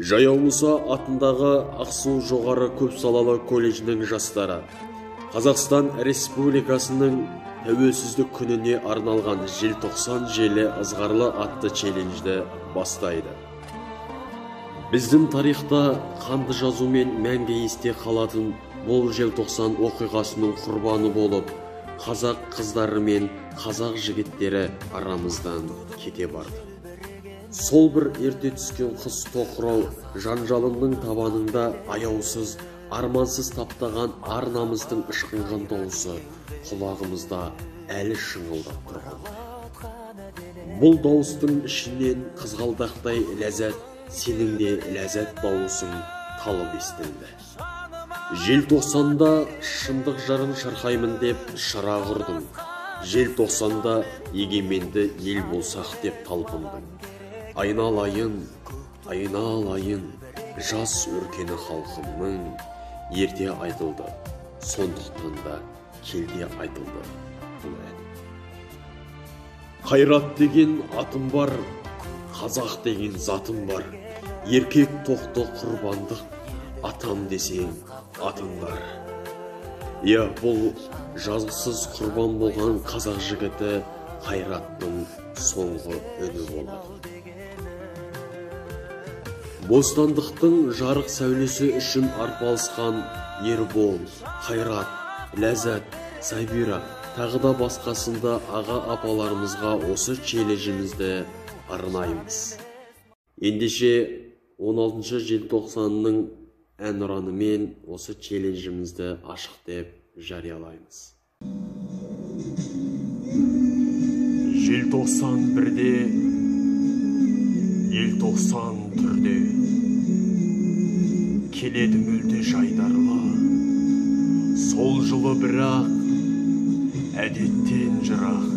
Жаяу Мұса атындағы Ақсу жоғары көпсалалы колледжінің жастары Қазақстан Республикасының тәуелсіздік күніне арналған Желтоқсан желі ызғарлы атты челленджді бастайды. Біздің тарихта қанды жазумен мәңгі есте қалатын бұл Желтоқсан оқиғасының құрбаны болып, қазақ қыздары мен қазақ жігіттері арамыздан кете барды. Сол бір ерте түскен қыз тоқырау жанжалының табанында аяусыз, армансыз таптаған ар намыстың ышқынған дауысы құлағымызда әлі шыңылдап тұрғандай. Бұл дауыстың ішінен қызғалдақтай ләззат, сенің де ләззат дауысың талып естілді. Желтоқсанда шындық жарын шырқаймын деп шырақ ұрдың. Желтоқсанда егеменді ел болсақ деп талпындың. Айналайын, айналайын, жас өркені халқымның ерте айтылды, сондықтан да келте айтылды бұл ән. Қайрат деген атым бар, қазақ деген затым бар, еркек тоқты құрбандық, атам десең атыңдар. Иә, бұл жазықсыз құрбан болған қазақ жігіті Қайраттың соңғы үні болады. Бостандықтың жарық сәулесі үшін арпалысқан Ербол, Қайрат, Ләззат, Сабира, тағы да басқасында аға апаларымызға осы челленджімізді арнаймыз. Ендеше 16 желтоқсанның әнұранымен осы челленджімізді ашық деп жариялаймыз. Желтоқсан бірде, елтоқсан түрде, келеді мүлде жайдарлы, сол жылы бірақ әдеттен жырақ,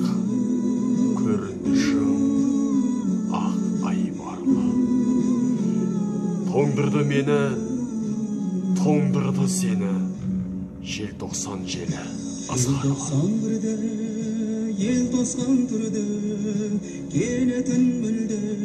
көрінді шың ақ айбарлы. Тоңдырды мені, тоңдырды сені, желтоқсан желі ызғарлы. Желтоқсан бірде, елтоқсан түрде, келетін мүлде